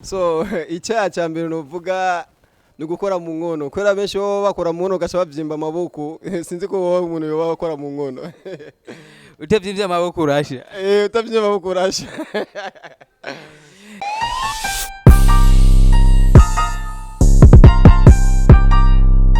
So icyaha cya mbere nuvuga ni ugukora mu nkono, kubera benshi baba bakora mu nkono ugaca babyimba amaboko. Sinzi ko wowe umuntu yoba akora mu nkono. Utavyimbye amaboko urasha. Eh, utabyimba amaboko urasha.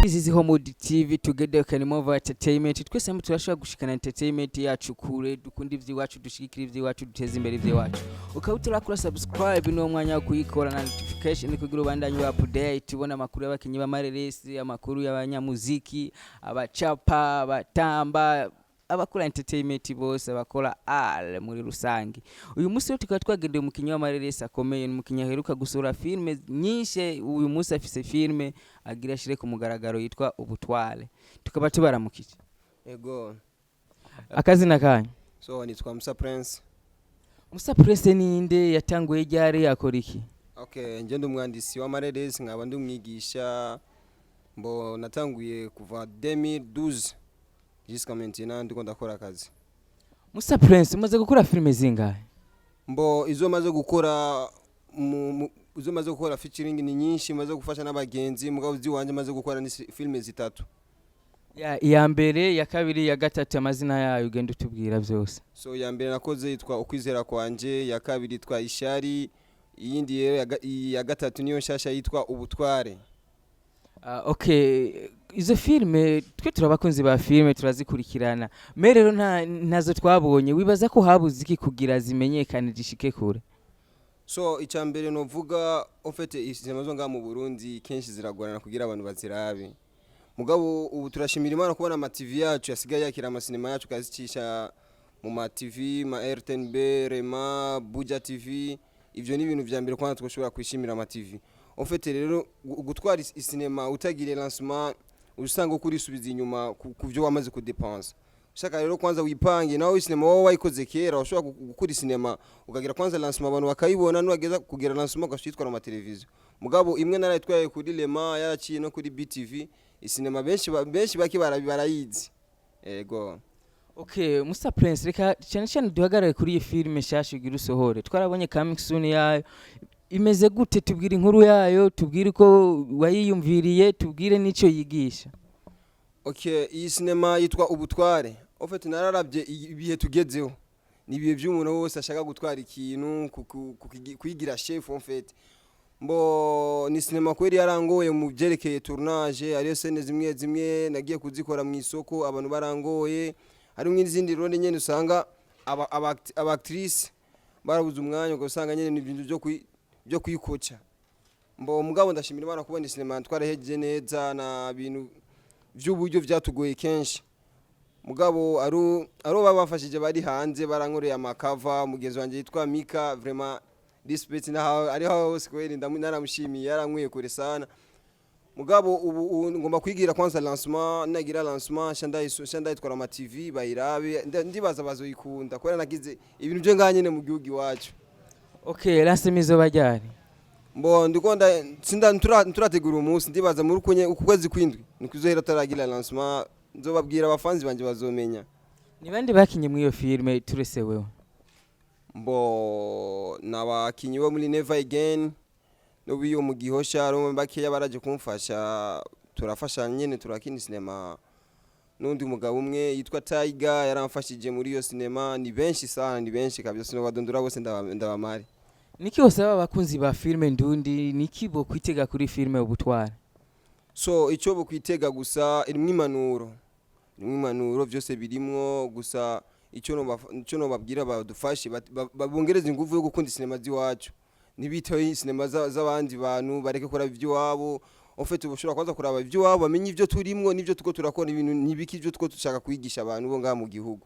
This is Homewood TV, together can move entertainment. Twese hamwe turashobora gushikana entertainment yacu kure. Dukunda ivy'iwacu, dushigikira ivy'iwacu, duteze imbere ivy'iwacu. Ukaba utarakora subscribe, ni mwanya wo kuyikora na notification kugira ubandanye wa update, ubona amakuru y'abakinyi b'amareresi, amakuru y'abanyamuziki, abacapa, abatamba, abakora entertainment bose, abakora art muri rusange. Uyu munsi rero tukaba twagendeye umukinyi w'amareresi akomeye, ni umukinyi aheruka gusohora filme nyinshi. Uyu munsi afise filme agira ashire ku mugaragaro yitwa Ubutware. Tukaba tubaramukije. Ego. Akazina kanyu? So nitwa Musa Prince. Musa Prince ninde? Yatanguye ryari? Akora iki? Okay, nje ndi umwandisi w'amareresi, nkaba ndi umwigisha. Mbo natanguye kuva 2012 jusqu'à maintenant ndiko ndakora akazi. Musa Prince, umaze gukora filme zingahe? Mbo izo maze gukora izo maze gukora featuring ni nyinshi, maze gufasha n'abagenzi, mugabo ziwanje maze gukora ni filme zitatu. Ya, iya mbere, iya kabiri, iya gatatu, amazina yayo ugenda utubwira byose. So iya mbere nakoze yitwa Ukwizera Kwanje, iya kabiri yitwa Ishari, iyindi rero iya gatatu niyo nshasha yitwa Ubutware. Okay, izo filme twe turabakunzi ba filme, turazikurikirana, me rero nta ntazo twabonye. Wibaza ko habuze iki kugira zimenyekane, zishike kure? So icya mbere novuga, en fait isinema zo ngaha mu Burundi kenshi ziragorana kugira abantu bazirabe, mugabo ubu turashimira Imana kubona ama TV yacu yasigaye yakira amasinema yacu, kazicisha mu ma TV, ma RTNB, Rema, Buja TV. Ivyo ni ibintu vya mbere kwanza twashobora kwishimira ama TV. En fait rero gutwara isinema utagire lancement, usanga uko urisubiza inyuma ku byo wamaze kudepensa. Ushaka rero kwanza wipange nawe isinema wowe wayikoze kera, ushobora gukora isinema ukagira kwanza lancement, abantu bakayibona. Nuwageza kugira lancement ugashitwara mu televiziyo. Mugabo imwe narayitwaye kuri Lema, yaraciye no kuri BTV. Isinema benshi benshi bake barayizi, ego. Okay, Musa Prince, reka cyane cyane duhagarare kuri iyi filme nshasha ugira usohore. Twarabonye coming soon yayo. Imeze gute? Tubwire inkuru yayo, tubwire uko wayiyumviriye, tubwire n'ico yigisha. Okay, iyi sinema yitwa Ubutware. En fait nararavye ibihe tugezeho, ni ibihe by'umuntu wese ashaka gutwara ikintu, kuyigira chef. En fait mbo ni sinema kweri yarangoye mu byerekeye tournage. Ariyo scène zimwe zimwe nagiye kuzikora mu isoko, abantu barangoye. Hari n'izindi rôle nyene usanga aba actrice barabuze umwanya, ugasanga nyene ni ibintu byo kwikoca. Mbo mugabo ndashimira Imana kubona sinema twarahejeje neza, na bintu by'uburyo byatugoye kenshi, mugabo aru aro babafashije bari hanze barankoreye amakava. Mugenzi wanjye yitwa Mika, vraiment respect naho ari hose kweri, naramushimiye, yarankwiye kure sana. Mugabo ubu ngomba kwigira kwanza lancement, nagira lancement sha ndayitwara ama TV bayirabe. Ndibaza bazoyikunda kubera nagize ibintu byo ngaha nyene mu gihugu iwacu. Okay, lancement izoba ryari? Mbo ndiko sinda nturategura umunsi. Ndibaza muri kunye uku kwezi kwindwi nikuzohera taragira lancement, nzobabwira abafanzi banje bazomenya. Ni bande bakinye muri iyo filme turese wewe? Mbo nabakinyi bo muri Never Again n'ubiyo mu Gihosha, harimo bakeya baraje kumfasha, turafashanya nyene turakina sinema, n'undi mugabo umwe yitwa Tiger yaramfashije muri iyo sinema. Ni benshi sana, ni benshi kabisa, sinobadondora bose ndabamare. Niki osaba abakunzi ba filme ndundi? Niki bo kwitega kuri filme Ubutware? So icyo bukwitega gusa, irimwo impanuro, irimwo impanuro, byose birimwo. Gusa icyo nobabwira, badufashe bongereze ingufu yo gukunda sinema z'iwacu, ntibiteho sinema z'abandi bantu, bareke kuraba iby'iwabo. En fait ushobora kwanza kuraba iby'iwabo, bamenye ibyo turimwo n'ibyo tuko turakora, ibintu ntibiki ibyo tuko dushaka kwigisha abantu bo ngaha mu gihugu.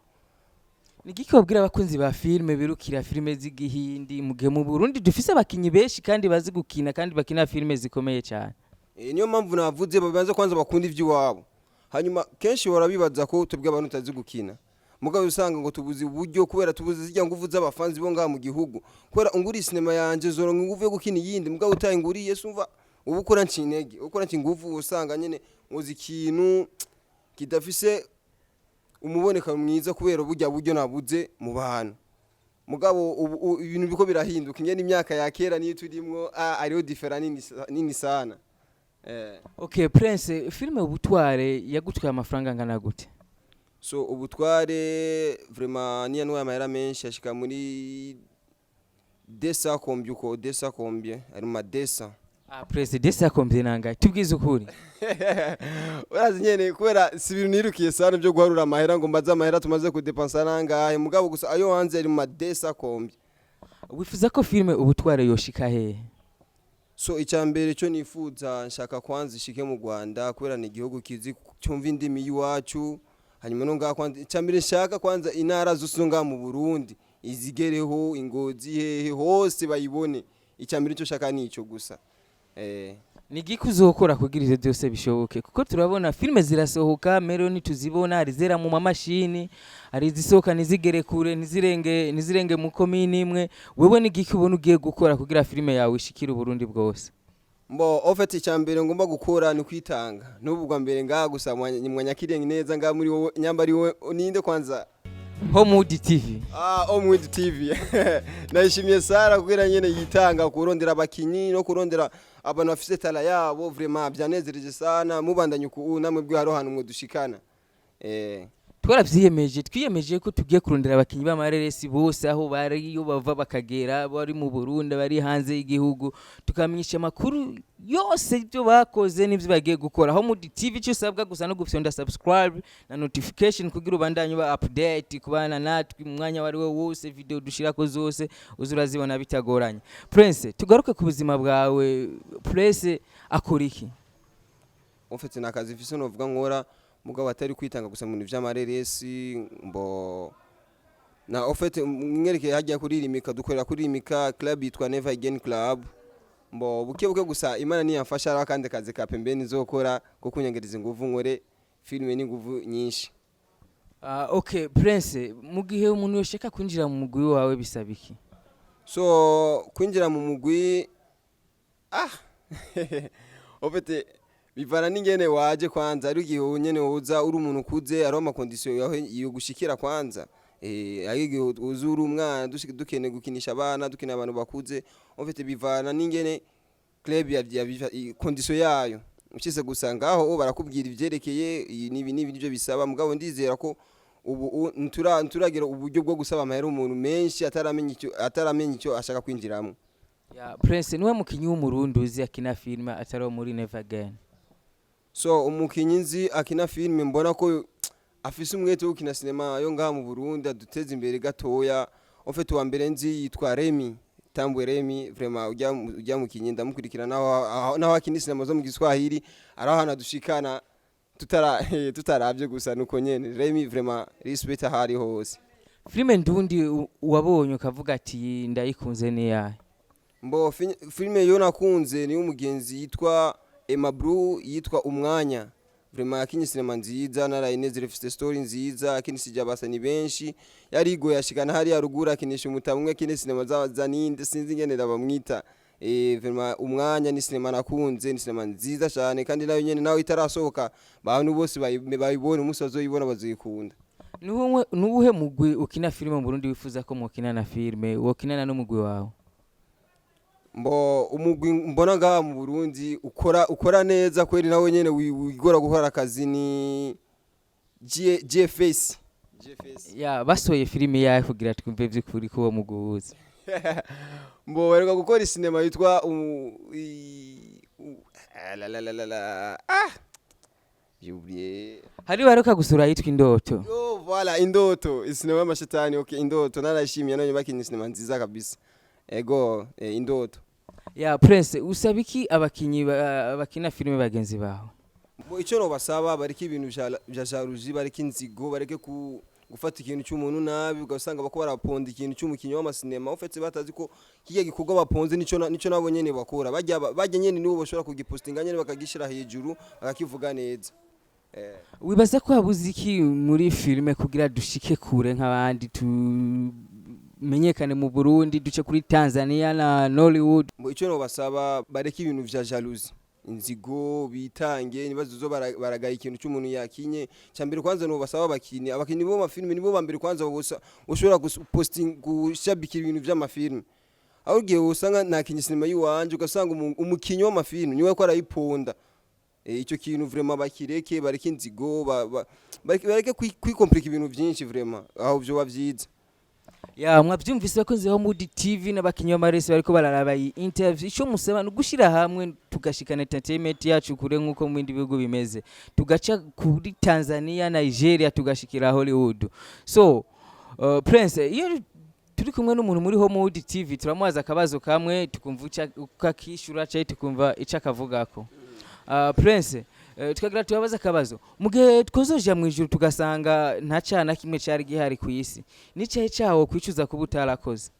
Niki babwira abakunzi ba filme birukira filme z'igihindi, mu gihe mu Burundi dufise abakinyi benshi kandi bazi gukina kandi bakina filme zikomeye cyane? Niyo mpamvu navuze babanza kwanza bakunda iby'iwabo. Hanyuma kenshi barabibaza ko twebwe abantu tutazi gukina, mugabo usanga ngo tubuze uburyo kubera tubuze zirya nguvu z'abafanzi bo ngaha mu gihugu. Kubera unguriye sinema yanje zoronka inguvu yo gukina iyindi, mugabo utayinguriye sumva uba ukora nci intege, ukora nci inguvu, usanga nyene uzi ikintu kidafise umuboneka mwiza kubera burya buryo nabuze mu bantu. Mugabo ubu ibintu biko birahinduka, ingene imyaka ya kera niyo turimwo, ariho différence nini nini sana. Okay Prince, filime Ubutware yagutwaye amafaranga angana gute? So Ubutware vraiment niya nuwaye amahera menshi, ashika muri 200 combien uko, 200 combien, ari mu ma 200. Ah Prince, 200 combien nangahe? Tubwize ukuri. Urazi nyene, kubera si ibintu nirukiye sana byo guharura amahera ngo mbaze amahera tumaze kudepansa nangahe, mugabo gusa ayo hanze ari mu ma 200 combien. Wifuza ko filime Ubutware yoshika hehe? So icya mbere cyo nifuza, nshaka kwanza ishike mu Rwanda, kubera ni igihugu kizi cyumva indimi y'iwacu. Hanyuma no ngaha kwanza, icya mbere nshaka kwanza intara zose zo ngaha mu Burundi izigereho, Ingozi, hehe hose bayibone. Icya mbere cyo nshaka ni ico gusa. Ni igiki uzokora kugira ivyo byose bishoboke? Kuko turabona filime zirasohoka, mero ntituzibona, hari izera mu mamashini, hari izisohoka ntizigere kure, ntizirenge mu komini imwe. Wewe ni igiki ubona ugiye gukora kugira filime yawe ishikire Uburundi bwose? Mbo en fait icya mbere ngomba gukora ni kwitanga. N'ubu bwa mbere ngaha gusa mwanyakiriye neza ngaha muri wowe, nyamba ari wowe ninde kwanza? Homewood TV. Ah, Homewood TV. Nayishimiye Sara kubera nyene yitanga kurondera abakinyi no kurondera abantu bafise talent yabo. Vraiment byanezereje sana, mubandanye ku namwe bwe haro hantu mwe dushikana. Twaravyiyemeje, twiyemeje ko tugiye kurondera abakinyi b'amareresi bose aho bari, iyo bava bakagera, bari mu Burundi, bari hanze y'igihugu, tukamenyesha amakuru yose, ibyo bakoze n'ibyo bagiye gukora. Homewood TV, icyo usabwa gusa no gufyonda subscribe na notification kugira ubandanye uba update, kubana natwe mu mwanya wari we wose. Video dushirako zose uza urazibona bitagoranye. Prince, tugaruke ku buzima bwawe. Prince akora iki? En fait nta kazi mfise novuga nkora, mugabo atari kwitanga gusa mu bintu vy'amareresi. Mbo na en fait mwerekeye hajya kuririmika, dukorera kuririmika club yitwa Never Again Club. Mbo buke buke gusa Imana niyamfasha, ari akandi kazi ka pembeni nzokora ko kunyengereza inguvu, nkore filime n'inguvu nyinshi. Okay Prince, mu gihe umuntu yoshaka kwinjira mu mugwi wawe bisaba iki? So kwinjira mu mugwi, en fait bivana n'ingene waje kwanza. Ari igihe nyene uza uri umuntu ukuze, ariho ama conditions yawe yo gushikira kwanza. Ari igihe uza uri umwana, dukeneye gukinisha abana, dukeneye abantu bakuze. En fait bivana n'ingene club condition yayo ushyize gusa ngaho barakubwira ivyerekeye iyi nibi nibi nivyo bisaba. Mugabo ndizera ko ubu nturagira uburyo bwo gusaba amahera umuntu menshi ataramenya icyo ashaka kwinjiramo. Ya Prince, niwe mukinyi w'Umurundi uzi akina filime atari uwo muri Never Again? So umukinyi nzi akina filime mbona ko afise umwete wo gukina sinema yo ngaha mu Burundi, aduteza imbere gatoya, en fait uwa mbere nzi yitwa Remy Tambwe. Remy vraiment ujya mukinyi ndamukurikira, naho akina sinema zo mu Giswahili, araho ahantu adushikana tutaravye gusa nuko nyene. Remy vraiment respect ahari hose. Filime ndundi wabonye ukavuga ati ndayikunze ni yahe? Mbo filime yo nakunze ni umugenzi yitwa Emma Blue, yitwa Umwanya. Vraiment yakinye sinema nziza, narayinezere, ifite story nziza, akinishije abasani benshi, yarigoye ashikana hariya ruguru, akinisha umutamwe, akina sinema za ninde, sinzi ingene bamwita. Vraiment Umwanya ni sinema nakunze, ni sinema nziza cyane, kandi nayo nyene nawe itarasohoka bantu bose bayibone, umunsi bazoyibona bazoyikunda. Nuwuhe mugwi ukina filime mu Burundi wifuza ko mwokinana filime, wokinana n'umugwi wawe? Mbo umugwi mbona ngaha mu Burundi ukora neza kweri, nawe nyene wigora gukora akazi, ni GFS, GFS. Ya basohoye filime yawe kugira twumve vy'ukuri ko uwo mugwi uwuzi? Mbo baheruka gukora isinema yitwa ah, la la la la la, ah, j'ai oublié. Hari baheruka gusura yitwa Indoto. Yo, voilà, Indoto, isinema y'amashetani. Okay, Indoto narayishimiye, none bakinye isinema nziza kabisa. Ego, Indoto. Ya Prince, usaba iki abakinyi bakina filime bagenzi bawe? Bo icyo nobasaba, bareke ibintu vya jalousie, bareke inzigo, bareke gufata ikintu cy'umuntu nabi, ugasanga bako baraponda ikintu cy'umukinyi w'amasinema ufetse batazi ko kijya gikorwa baponze nico nabo nyene bakora. Bajya nyene nibo bashobora kugipostinga nyene, bakagishira hejuru, bakakivuga neza. Wibaza ko habuze iki muri filime kugira dushike kure nk'abandi, tumenyekane mu Burundi, duce kuri Tanzania na Nollywood? Bo icyo nobasaba, bareke ibintu vya jalousie. Inzigo bitange, nibazo baragaye ikintu cy'umuntu yakinye. Cyambere kwanza no basaba abakinyi, abakinyi bo mafilme nibo bambere kwanza bosa ushobora guposting, gushabikira ibintu vy'amafilme. Aho ugiye usanga nakinye sinema yiwanje, ugasanga umukinyi w'amafilme niwe ko arayiponda. Ico kintu vraiment bakireke, bareke inzigo, bareke kwikomplika ibintu vyinshi vraiment, aho vyoba vyiza. Ya, mwabyumvise bakunzi ba Mudi TV n'abakinyi b'amaresi bariko bararaba iyi interview. Ico musaba ni ugushira hamwe tugashikana entertainment yacu kure nk'uko mu bindi bihugu bimeze, tugaca kuri Tanzania, Nigeria, tugashikira Hollywood. So Prince, iyo turi kumwe n'umuntu muri Mudi TV turamubaza akabazo kamwe, tukumva uko akishura canke tukumva ico akavugako. Prince, tukagira tubabaza akabazo: mu gihe twozoja mu ijuru tugasanga nta caha na kimwe cari gihari ku isi, ni cahe cawo kwicuza kuba utarakoze?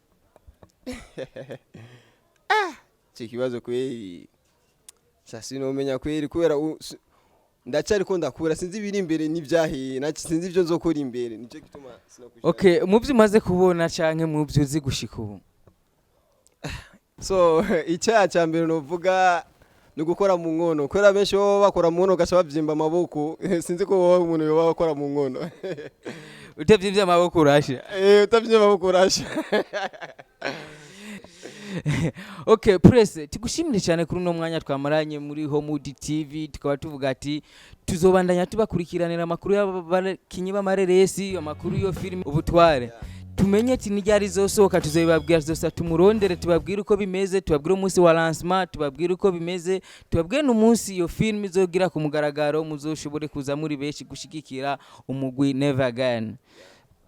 Ico kibazo kweri sha sinomenya kweri, kubera ndacariko ndakura, sinzi ibiri imbere n'ivyahiye, sinzi ivyo nzokora imbere, nico gituma sinokwishura. Okay, mu vyo umaze kubona canke mu vyo uzi gushika ubu? So icyaha cya mbere novuga ni ugukora mu nkono, kubera benshi baba bakora mu nkono ugaca bavyimba amaboko. Sinzi ko wowe umuntu yoba akora mu nkono. Utavyimbye amaboko urasha. Eh, utavyimba amaboko urasha. Okay Prince, tugushimire cyane kuri uno mwanya twamaranye muri Homudi TV. Tukaba tuvuga ati tuzobandanya tubakurikiranira amakuru y'abakinyi b'amareresi, amakuru y'iyo filime Ubutware, tumenye ati n'iryari izosohoka. Tuzobibabwira, tuzosa tumurondere, tubabwire uko bimeze, tubabwire umunsi wa lancement, tubabwire uko bimeze, tubabwire n'umunsi iyo filime izogira ku mugaragaro, muzoshobore kuza muri benshi gushigikira umugwi Never Again.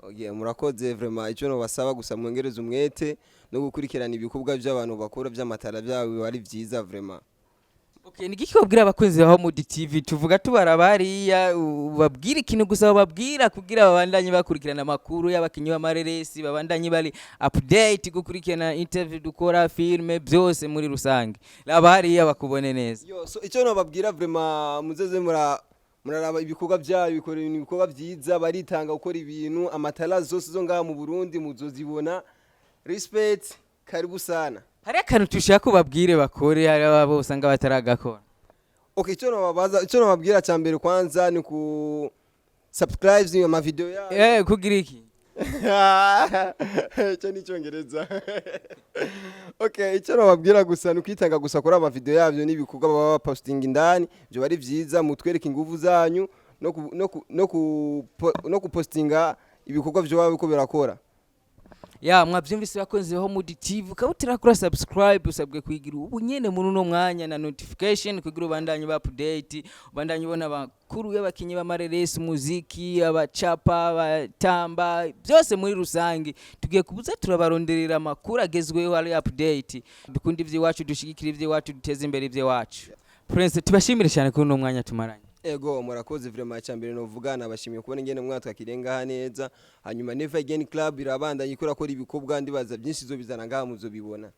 Okay, murakoze vraiment. Icyo nobasaba gusa, mwongereze umwete no gukurikirana ibikorwa by'abantu bakora by'amatara byabo, biba ari vyiza vraiment. Okay, ni giki wabwira abakunzi ba Homudi TV? Tuvuga tubara bariya, ubabwira ikintu gusa bababwira kugira babandanye bakurikirana amakuru y'abakinyi b'amareresi, babandanye bari update gukurikirana interview dukora, filme, byose muri rusange. Raba hariya bakubone neza. Yo, so icyo nobabwira vraiment, muzeze muraraba ibikorwa byayo, bikora ibintu, ibikorwa byiza, baritanga gukora ibintu, amatara zose zo ngaha mu Burundi muzozibona. Respect, karibu sana. Hari akantu tushaka kubabwire bakore, hari abo usanga bataragakora. Okay, icyo nobabaza, icyo nobabwira cya mbere kwanza ni ku subscribe ama video yayo. Kugira iki? Icyo ni Icyongereza. Okay, icyo nababwira gusa ni ukwitanga gusa kuri ama video yabyo n'ibikorwa baba bapostinga indani, byo bari vyiza. Mutwereke inguvu zanyu no kupostinga ibikorwa byo baba biko birakora. Ya, mwavyumvise bakunzi ba Homudi TV. Ukaba utarakora subscribe, usabwe kuyigira ubu nyene muri uno mwanya na notification kugira ubandanye ba update, ubandanye ubona abakuru y'abakinyi b'amareresi, umuziki, abacapa, abatamba, byose muri rusange. Tugiye kubuza turabaronderera amakuru agezweho ari update. Dukunda ivy'iwacu, dushigikira ivy'iwacu, duteze imbere ivy'iwacu. Prince, tubashimire cyane kuri uno mwanya tumaranye. Ego, murakoze vraiment. Cya mbere novuga, nabashimiye kubona ingene mwatwakirengaha neza. Hanyuma Never Again Club irabandanye ikora kora ibikorwa, ndibaza byinshi izobizana ngaha muzobibona.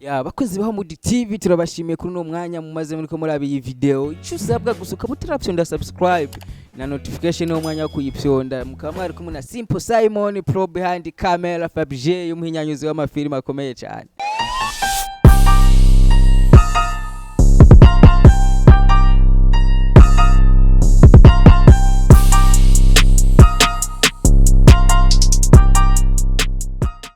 Ya, bakozi ba Mudi TV, turabashimiye kuri uno mwanya mumaze muri ko muraba iyi video. Icyo usabwa gusa, ukaba utarapyonda subscribe na notification, niwo mwanya wo kuyipyonda. Mukaba mwari kumwe na Simple Simon Pro, behind camera Fabje, y'umuhinyanyuzi w'amafilime akomeye cyane.